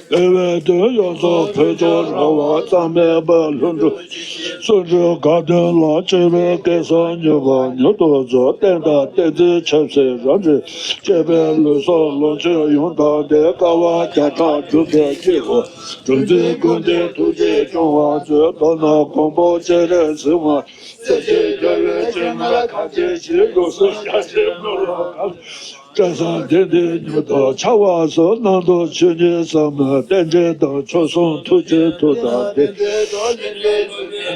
བདེ་བའི་དོན་ཡོངས་རྫོགས་འཕོ་འགྱུར་ར་བ། གཙང་མའི་བར་ལྷུན་གྲུབ་ཀྱི། བརྩོན་འགྲུས་དགའ་སྟོན་ལ། སྤྱོད་པའི་སྐལ་བཟང་མྱུར་བ་མྱུར་དུ་རྫོགས། བསྟན་དང་བསྟན་འཛིན་ཆབ་སྲིད་རབ་འབྲིང་། བཅས་པའི་ལུས་སྲོག་ལོངས་སྤྱོད་ཡོངས་དག་སྟེ། དཀའ་བ་བརྒྱ་ཕྲག་སྒྲུབ་པའི་སྐྱེས་བུ། གྲུ་འཛིན་ཀུན་ལྡན་ཐུགས་རྗེས་སྐྱོང་བར་མཛོད། མདོར་ན་མགོན་པོ་སྤྱན་རས་གཟིགས་དབང་། སྲས་ཀྱི་རྒྱལ་བའི་སྤྱན་སྔར་གང་མཛད་ཅིང་། ལུགས་གསུམ་རྒྱ་ཆེར་བསྔོ་བ་གང་། བཀྲ་གསལ་གདན་འདིར་མྱུར་དུ་འཆར་བར་ཤོག་སྣང་སྟོང་ཆོས་ཉིད་ཟབ་མོའི་རྟེན་འབྲེལ་དང་། མཆོག་གསུམ་ཐུགས་རྗེའི་མཐུ་དང་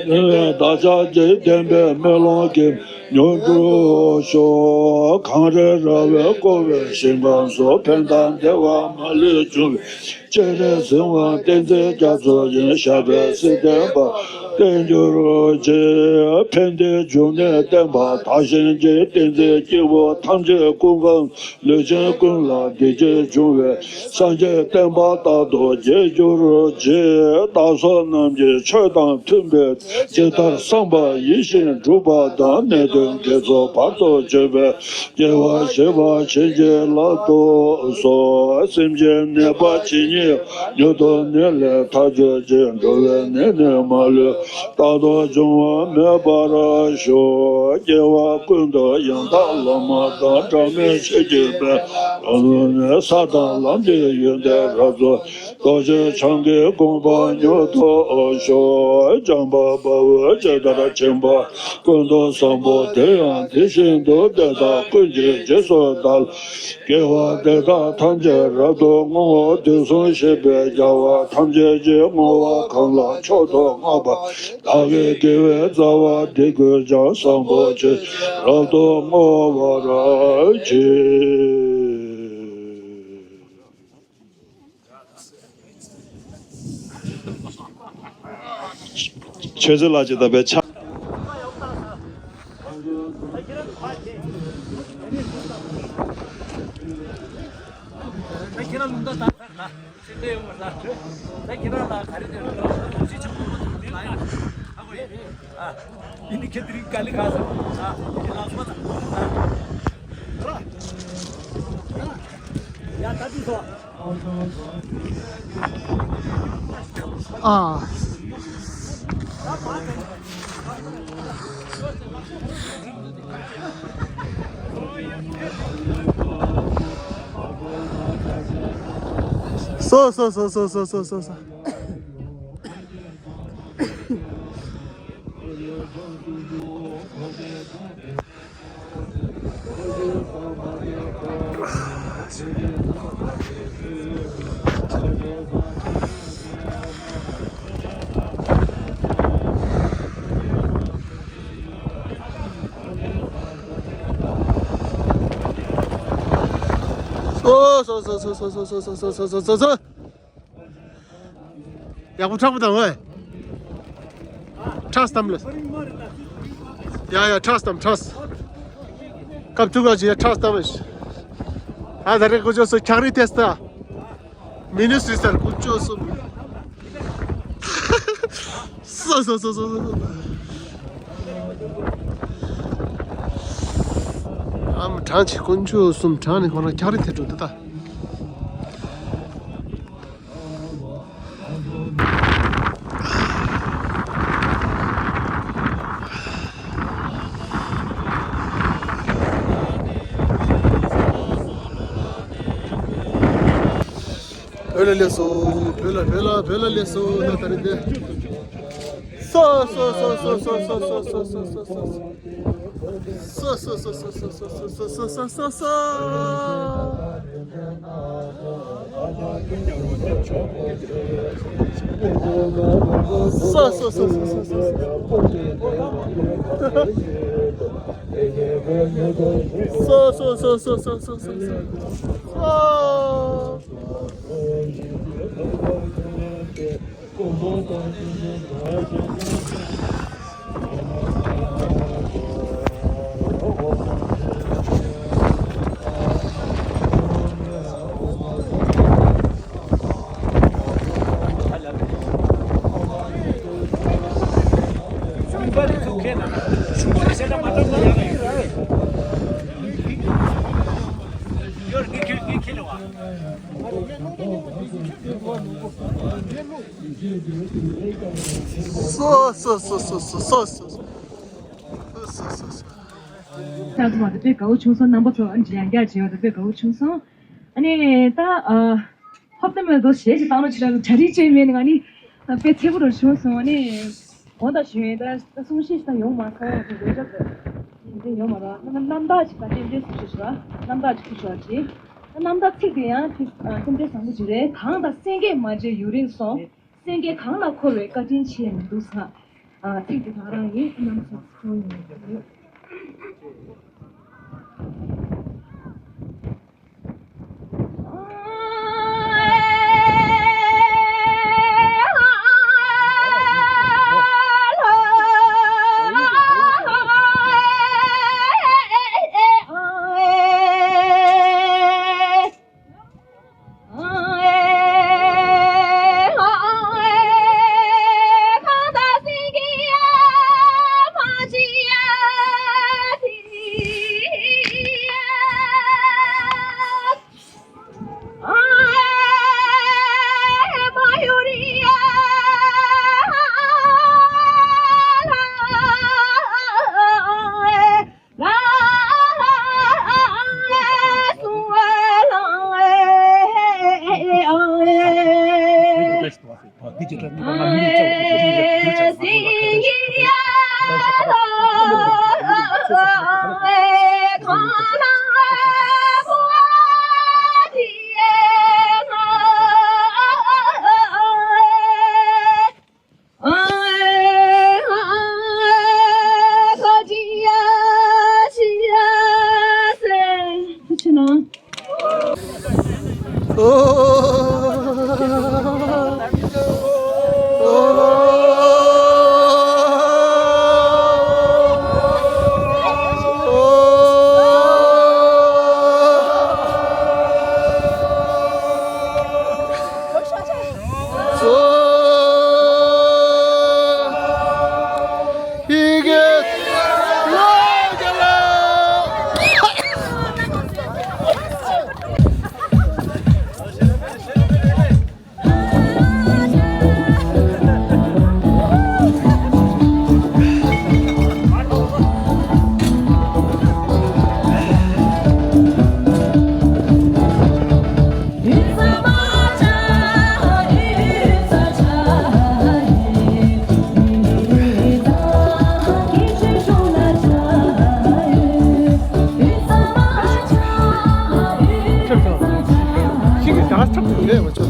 ལྡན། བདག་ཅག་གི་བདེན་པའི་སྨོན་ལམ་གྱི་མྱུར་འགྲུབ་ཤོག་གངས་རི་ར་བས་བསྐོར་བའི་ཞིང་ཁམས་སུ། ཕན་དང་བདེ་བ་མ་ལུས་འབྱུང་བའི། སྤྱན་རས་གཟིགས་དབང་བསྟན་འཛིན་རྒྱ་མཚོ་ཡི། ཞབས་པད་སྲིད་ལྡན་པ་བརྟན་གྱུར་ཅིག་ཕན་བདེའི་འབྱུང་གནས་བསྟན་པ་དར་ཞིང་རྒྱས། བསྟན་འཛིན་སྐྱེས་བུ་ཐམས་ཅད་ཀུན་གང་། ལུས་ཅན་ཀུན་ལ་བདེ་སྐྱིད་འབྱུང་བའི། སངས་རྒྱས་བསྟན་པ་རྟག་ཏུ་རྒྱས་གྱུར་ཅིག་བདག་སོགས་རྣམས་ཀྱི་ཆོས་དང་མཐུན་པའི། ཇི་ལྟར་བསམ་པ་ཡིད་བཞིན་འགྲུབ་པ་དང་། ནད་གདོན་བགེགས་ཚོགས་བར་དུ་གཅོད་པའི། དགེ་བ་བྱེད་པ་བྱིན་གྱིས་བརླབ་ཏུ་གསོལ། སེམས་ཅན་ནད་པ་ཇི་སྙེད་མྱུར་དུ་ནད་ལས་ཐར་གྱུར་ཅིག་འགྲོ་བའི་ནད་ནི་མ་ལུས་རྟག་ཏུ་འབྱུང་བ་མེད་པར་ཤོག་སྐྱེ་བ་ཀུན་ཏུ་ཡང་དག་བླ་མ་དང་། འབྲལ་མེད་ཆོས་ཀྱི་དཔལ་ལམ་ནས། ས་དང་ལམ་གྱི་ཡོན་ཏན་རབ་རྫོགས། རྡོ་རྗེ་འཆང་གི་དགོངས་པ་མྱུར་ཐོབ་ཤོག་བྱམས་པ་དཔའ་བོས་ཇི་ལྟར་མཁྱེན་པ། ཀུན་ཏུ་བཟང་པོ་དེ་ཡང་དེ་བཞིན་དུ། དེ་དག་ཀུན་གྱི་རྗེས་སུ་བདག་སློབ་དགེ་བ་འདི་དག་ཐམས་ཅད་རབ་ཏུ་བསྔོའོ། དུས་གསུམ་གཤེགས་པའི་རྒྱལ་བ་ཐམས་ཅད་ཀྱིས། བསྔོ་བ་གང་ལ་མཆོག་ཏུ་བསྔགས་པ། བདག་གི་དགེ་བའི་རྩ་བ་འདི་ཀུན་ཀྱང་། བཟང་པོ་སྤྱོད་ཕྱིར་རབ་ཏུ་བསྔོ་བར་བགྱི། ཆོས་རྗེ་ལགས་ཀྱིས་བཏབ་པའི་ཕྱག་ཨ། སོ་སོ་སོ། เดี๋ยวเดี๋ยวเดี๋ยวเดี๋ยว སོ་སོ་སོ། ཡག་པོ་དྲག་པོ་དང་ཝེ། ཁྲག་གཏམ་ལ། ཡ་ཡ་ཁྲག་གཏམ་ཁྲག། སྐབས་ཐུག་ག་ཅི་ཡ་ཁྲག་གཏམ་ལ། ཨ་ད་རེ་ཀོ་ཅོ་སོ་ཁྱག་རི་ཏེ་སྟ། མི་ནི་སི་སར་ཀུ་ཅོ་སོ། སོ་སོ། ཨམ་གྲངས་ཆེ་དཀོན་མཆོག་གསུམ་གྲངས་ནས་ཁོ་རང་ཁྱག་རི་ཐེ་འགྲོ་འདི་ད། བོད་ལ་སླེབས་སོང་། བོད་ལ་བོད་ལ་བོད་ལ་སླེབས་སོང་། ན་ད་རེ་དེ། སོ་སོ། སོ་སོ། ད་དུ་མ་དེ་དཔེ་དགའ་བོ་བྱུང་སོང་། རྣམ་པ་ཚོ་ཨ་ནི་ཡང་བསྐྱར་བྱས་པ་དེ་དཔེ་དགའ་བོ་བྱུང་སོང་། ཨ་ནི་ད་ཨ་ཧོབ་ཏེ་མེད་དོ་ཞེས་ཞིག་བཏང་ལོ་ཆེ་ལ་གྲ་སྒྲིག་བྱས་མེད་ནི་ང་ནི་དཔེ་ཚེ་པོ་རུ་བྱུང་སོང་། ཨ་ནི་དགོངས་དག་ཞུ་ཡིན། ད་ད་གསུང་བཤད་ཞིག་ད་ཡོང་མ་སོང་། དེ་འདྲ་ཅིག་དེ་ཡོང་མ་ར། ད་རྣམ་དག་ཅིག་ད་ཏན་ཏན་སུ་ཞིག་ཞུ་ར། རྣམ་དག་ཅིག་ཞུ་བ་ཅིག་ད་རྣམ་དག་ཚིག་དེ་ཡང་དེ་ཨ་ཏན་ཏན་བཟང་པོ་ཅིག་རེད། གངས་དང་སེང་གེས་མ་བརྗེད་ཡུན་རིང་སོང་། སེང་གེ་གངས་ལ་འཁོར་བའི་བཀའ་དྲིན་ཆེ་མི་འདུག་ས། ཨ་ཚིག་དེ་ག་རང་ཡིན། རྣམ་པ་ཚོ་ཡིན། ཨེ་མ་ཆོག་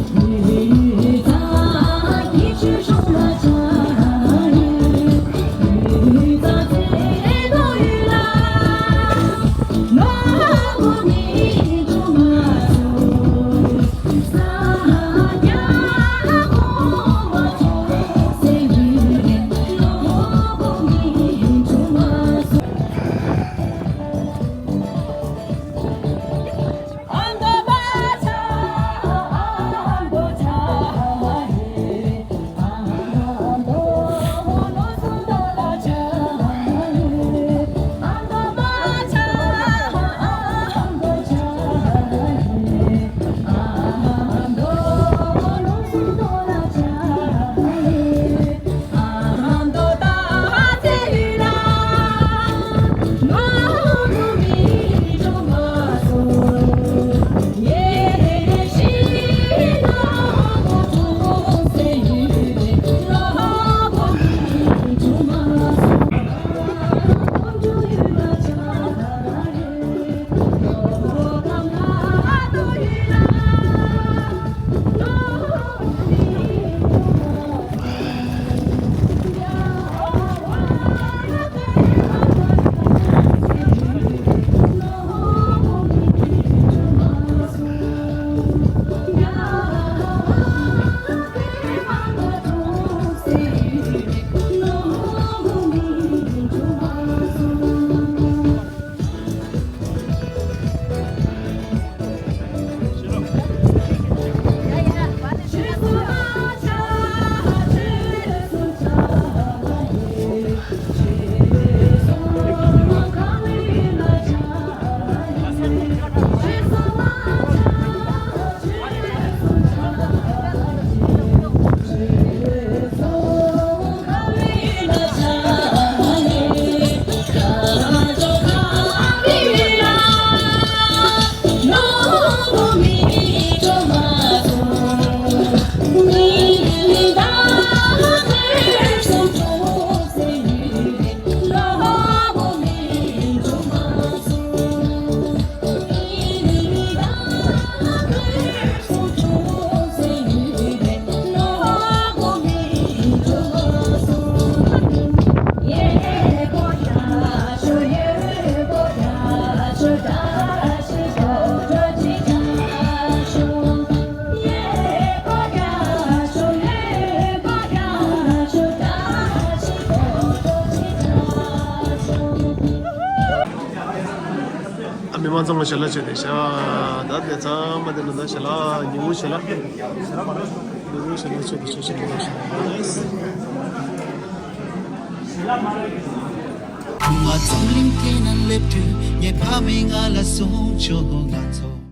ཨ་མི་མང་ཚང་མ་ཞལ་ལག་མཆོད་དེ་ཤ། ད་དེ་ཚང་མ་དེ་ནི་ད་ཞལ་ལག་ཉིན་གུང་ཞལ་ལག་ཉིན་གུང་ཞལ་ལག་མཆོད་དེ་ཤ་ཞལ་ལག་ཞལ་ལག་ཁུ་མ་འཛམ་གླིང་སྟེང་ན་སླེབས་དུས་ངའི་ཕ་མས་ང་ལ་གསུངས་བྱུང་། ང་ཚོ།